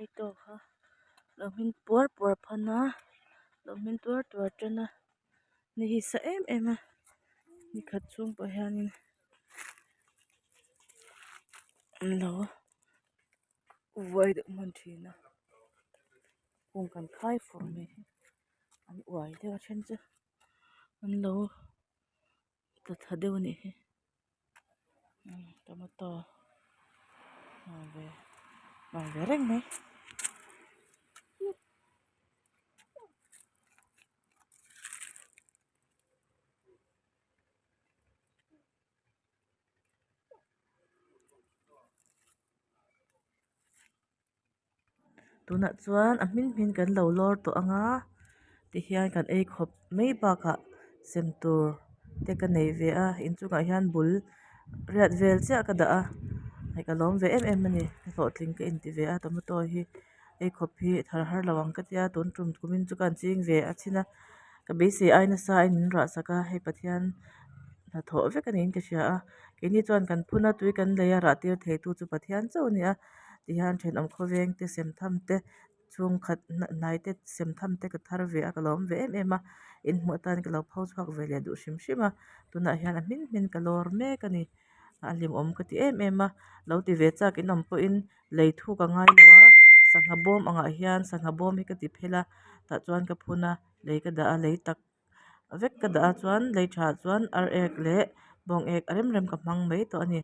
Tomato kha lo hmin puar puar phan a lo hmin tuar tuar tan a ni hi sa em em a nikhat chhung pawh hianin an lo vuai deuh hman thin a kung kan khai fur mai hi an uai deuh a then chu an lo tla thla deuh a nih hi tomato vang ve vang ve reng mai. Tunah chuan a hmin hmin kan lo lawr tawh ang a tihian kan ei khawp mai bakah sem tur te ka nei ve a inchungah hian bul riat vel chiah ka dah a hei ka lawm ve em em a ni ka hlawhtling ka inti ve a tomato hi ei khawp hi thar har lo ang ka tia tun tum kumin chu ka han ching ve a chhin a ka beisei ai nasa a in rah sak a hei Pathian hnathawh vek a niin ka hria a keini chuan kan phun a tui kan lei a rah tir thei tu chu Pathian chauh a ni a. Tihian thenawm khawveng te sem tham te chhungkhat hnai te sem tham te ka thar ve a ka lawm ve em em a inhmuh atan ka lo pho chhuak ve leh duh hrim hrim a tunah hian a hmin hmin ka lawr mek a ni a hlimawm ka ti em em a lo ti ve chak in awm pawhin lei thuk a ngai lo a sangha bawm angah hian sangha bawm hi ka ti phel a tah chuan ka phun a lei ka dah a lei tak vek ka dah a chuan lei tha chuan ar ek leh bawng ek a rem rem ka hmang mai tawh a ni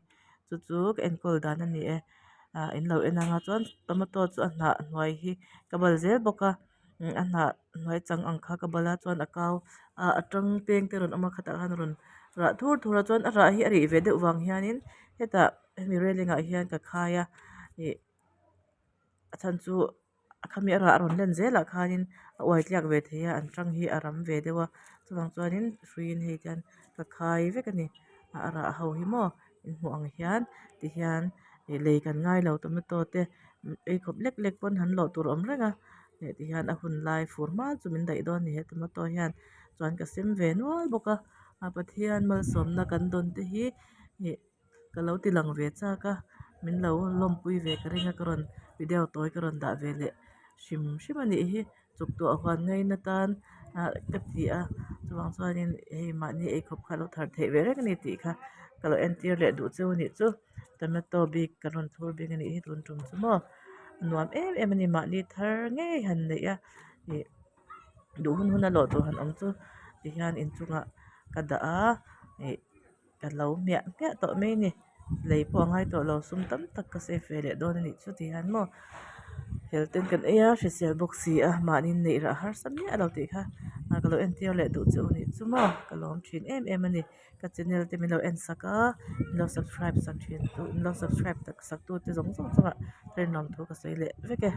chu chu ka enkawl dan a ni e ah in lo en ang a chuan tomato chu a hnah hnuai hi ka bal zel bawk a a hnah hnuai chang ang kha ka bal a chuan a kau ah a tang peng te rawn awm a khatah khan a rawn rah thur thur a chuan a rah hi a rih ve deuh vang hianin hetah hemi railing ah hian ka khai a ih a chhan chu. A khami a rah rawn len zelah khanin a uai tliak ve thei a an tang hi a ram ve deuh a chuvang chuanin hruiin hei hian ka khai vek a ni a rah ho hi maw in hmuh ang hian tihian ih lei kan ngai lo tomato te ei khawp lek lek pawn han lawh tur a awm reng a heh tihian a hun lai fur hma chu min daih dawn a ni he tomato hian chuan ka sem ve nual bawk a a Pathian malsawmna kan dawn te hi ih. Ka lo ti lang ve chak a, min lo lawmpui ve ka ring a, ka rawn video tawi ka rawn dah ve leh hrim hrim a nih hi, chuk tuah huan ngaina tan ah ka ti a, chuvang chuanin hei mahni eikhawp kha a lo thar theih ve reng a ni tih kha ka lo entir leh duh cheu a nih chu, tomato bik ka rawn thur bik a nih hi tun tum chu maw, a nuam em em a ni mahni thar ngei han neih a ih duh hun hun a lawh tur han awm chu tihian inchungah ka dah a ih. Ka lo hmiah hmiah tawh mai a ni lei pawh a ngai tawh lo sum tam tak ka save ve leh dawn a nih chu ti hian maw hel ten kan ei a hrisel bawk si a mahni neih rah harsa miah lo tih kha ka lo entir leh duh che u nih chu maw ka lawm thin em em a ni ka channel te min lo en sak a min lo subscribe sak thin tu min lo subscribe tak sak tu te zawng zawng chungah rinawm thu ka sawi leh vek e.